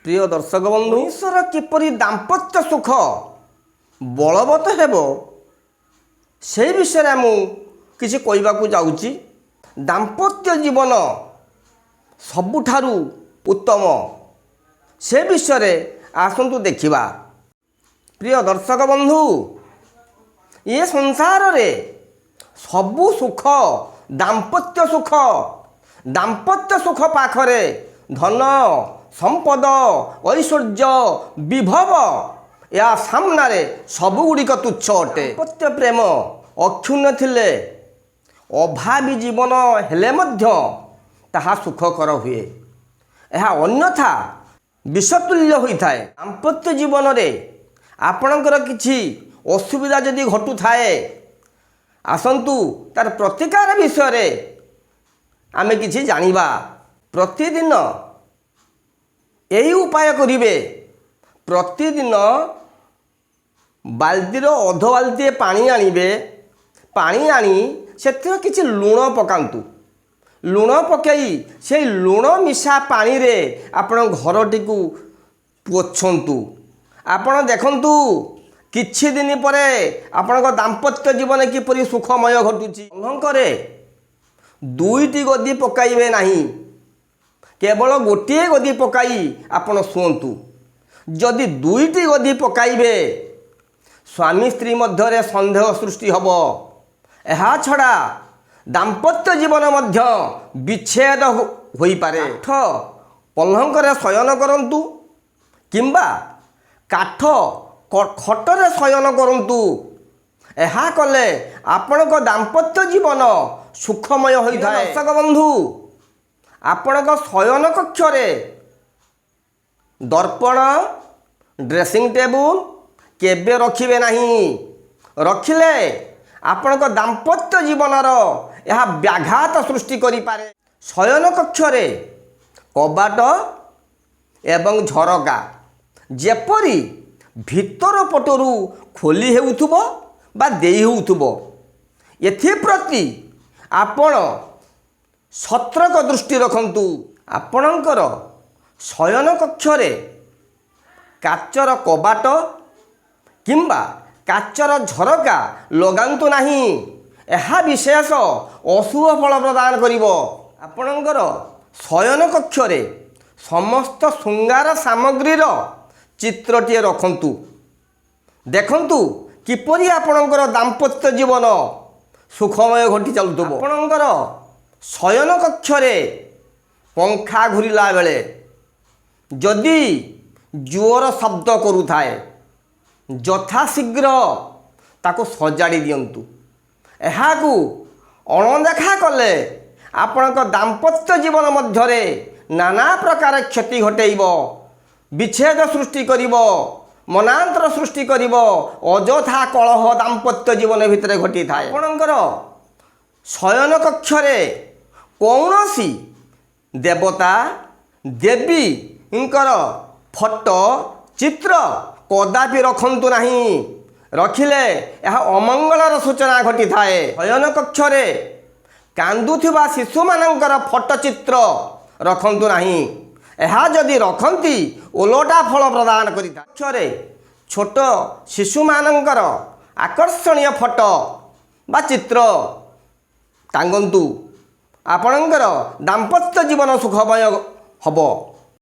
ପ୍ରିୟ ଦର୍ଶକ ବନ୍ଧୁ, ମଣିଷର କିପରି ଦାମ୍ପତ୍ୟ ସୁଖ ବଳବତ ହେବ, ସେଇ ବିଷୟରେ ମୁଁ କିଛି କହିବାକୁ ଯାଉଛି। ଦାମ୍ପତ୍ୟ ଜୀବନ ସବୁଠାରୁ ଉତ୍ତମ, ସେ ବିଷୟରେ ଆସନ୍ତୁ ଦେଖିବା। ପ୍ରିୟ ଦର୍ଶକ ବନ୍ଧୁ, ଏ ସଂସାରରେ ସବୁ ସୁଖ ଦାମ୍ପତ୍ୟ ସୁଖ। ଦାମ୍ପତ୍ୟ ସୁଖ ପାଖରେ ଧନ, ସମ୍ପଦ, ଐଶ୍ୱର୍ଯ୍ୟ, ବିଭବ ଏହା ସାମ୍ନାରେ ସବୁଗୁଡ଼ିକ ତୁଚ୍ଛ ଅଟେ। ଦାମ୍ପତ୍ୟ ପ୍ରେମ ଅକ୍ଷୁଣ୍ଣ ଥିଲେ ଅଭାବୀ ଜୀବନ ହେଲେ ମଧ୍ୟ ତାହା ସୁଖକର ହୁଏ। ଏହା ଅନ୍ୟଥା ବିଷତୁଲ୍ୟ ହୋଇଥାଏ। ଦାମ୍ପତ୍ୟ ଜୀବନରେ ଆପଣଙ୍କର କିଛି ଅସୁବିଧା ଯଦି ଘଟୁଥାଏ, ଆସନ୍ତୁ ତାର ପ୍ରତିକାର ବିଷୟରେ ଆମେ କିଛି ଜାଣିବା। ପ୍ରତିଦିନ ଏହି ଉପାୟ କରିବେ। ପ୍ରତିଦିନ ବାଲ୍ଟିର ଅଧ ବାଲ୍ଟିଏ ପାଣି ଆଣିବେ। ପାଣି ଆଣି ସେଥିରେ କିଛି ଲୁଣ ପକାନ୍ତୁ। ଲୁଣ ପକାଇ ସେଇ ଲୁଣ ମିଶା ପାଣିରେ ଆପଣ ଘରଟିକୁ ପୋଛନ୍ତୁ। ଆପଣ ଦେଖନ୍ତୁ, କିଛି ଦିନ ପରେ ଆପଣଙ୍କ ଦାମ୍ପତ୍ୟ ଜୀବନ କିପରି ସୁଖମୟ ଘଟୁଛି। ପଲଙ୍କରେ ଦୁଇଟି ଗଦି ପକାଇବେ ନାହିଁ, କେବଳ ଗୋଟିଏ ଗଦି ପକାଇ ଆପଣ ଶୁଅନ୍ତୁ। ଯଦି ଦୁଇଟି ଗଦି ପକାଇବେ, ସ୍ୱାମୀ ସ୍ତ୍ରୀ ମଧ୍ୟରେ ସନ୍ଦେହ ସୃଷ୍ଟି ହେବ। ଏହା ଛଡ଼ା ଦାମ୍ପତ୍ୟ ଜୀବନ ମଧ୍ୟ ବିଚ୍ଛେଦ ହୋଇପାରେ। କାଠ ପଲଙ୍କରେ ଶୟନ କରନ୍ତୁ କିମ୍ବା କାଠ ଖଟରେ ଶୟନ କରନ୍ତୁ। ଏହା କଲେ ଆପଣଙ୍କ ଦାମ୍ପତ୍ୟ ଜୀବନ ସୁଖମୟ ହୋଇଥାଏ। ଦର୍ଶକ ବନ୍ଧୁ, ଆପଣଙ୍କ ଶୟନ କକ୍ଷରେ ଦର୍ପଣ, ଡ୍ରେସିଂ ଟେବୁଲ କେବେ ରଖିବେ ନାହିଁ। ରଖିଲେ ଆପଣଙ୍କ ଦାମ୍ପତ୍ୟ ଜୀବନର ଏହା ବ୍ୟାଘାତ ସୃଷ୍ଟି କରିପାରେ। ଶୟନ କକ୍ଷରେ କବାଟ ଏବଂ ଝରକା ଯେପରି ଭିତର ପଟରୁ ଖୋଲି ହେଉଥିବ ବା ଦେଇ ହେଉଥିବ, ଏଥିପ୍ରତି ଆପଣ ସତର୍କ ଦୃଷ୍ଟି ରଖନ୍ତୁ। ଆପଣଙ୍କର ଶୟନ କକ୍ଷରେ କାଚର କବାଟ କିମ୍ବା କାଚର ଝରକା ଲଗାନ୍ତୁ ନାହିଁ। ଏହା ବିଶେଷ ଅଶୁଭ ଫଳ ପ୍ରଦାନ କରିବ। ଆପଣଙ୍କର ଶୟନ କକ୍ଷରେ ସମସ୍ତ ଶୃଙ୍ଗାର ସାମଗ୍ରୀର ଚିତ୍ରଟିଏ ରଖନ୍ତୁ। ଦେଖନ୍ତୁ କିପରି ଆପଣଙ୍କର ଦାମ୍ପତ୍ୟ ଜୀବନ ସୁଖମୟ ଘଟି ଚାଲୁଥିବ। ଆପଣଙ୍କର ଶୟନ କକ୍ଷରେ ପଙ୍ଖା ଘୁରିଲା ବେଳେ ଯଦି ଜୋର ଶବ୍ଦ କରୁଥାଏ, ଯଥାଶୀଘ୍ର ତାକୁ ସଜାଡ଼ି ଦିଅନ୍ତୁ। ଏହାକୁ ଅଣଦେଖା କଲେ ଆପଣଙ୍କ ଦାମ୍ପତ୍ୟ ଜୀବନ ମଧ୍ୟରେ ନାନା ପ୍ରକାର କ୍ଷତି ଘଟେଇବ, ବିଚ୍ଛେଦ ସୃଷ୍ଟି କରିବ, ମନାନ୍ତର ସୃଷ୍ଟି କରିବ, ଅଯଥା କଳହ ଦାମ୍ପତ୍ୟ ଜୀବନ ଭିତରେ ଘଟିଥାଏ। ଆପଣଙ୍କର ଶୟନ କକ୍ଷରେ କୌଣସି ଦେବତା ଦେବୀଙ୍କର ଫଟୋ ଚିତ୍ର କଦାପି ରଖନ୍ତୁ ନାହିଁ। ରଖିଲେ ଏହା ଅମଙ୍ଗଳର ସୂଚନା ଘଟିଥାଏ। ଶୟନ କକ୍ଷରେ କାନ୍ଦୁଥିବା ଶିଶୁମାନଙ୍କର ଫଟୋ ଚିତ୍ର ରଖନ୍ତୁ ନାହିଁ। ଏହା ଯଦି ରଖନ୍ତି, ଓଲଟା ଫଳ ପ୍ରଦାନ କରିଥାଏ। କକ୍ଷରେ ଛୋଟ ଶିଶୁମାନଙ୍କର ଆକର୍ଷଣୀୟ ଫଟୋ ବା ଚିତ୍ର ଟାଙ୍ଗନ୍ତୁ, ଆପଣଙ୍କର ଦାମ୍ପତ୍ୟ ଜୀବନ ସୁଖମୟ ହେବ।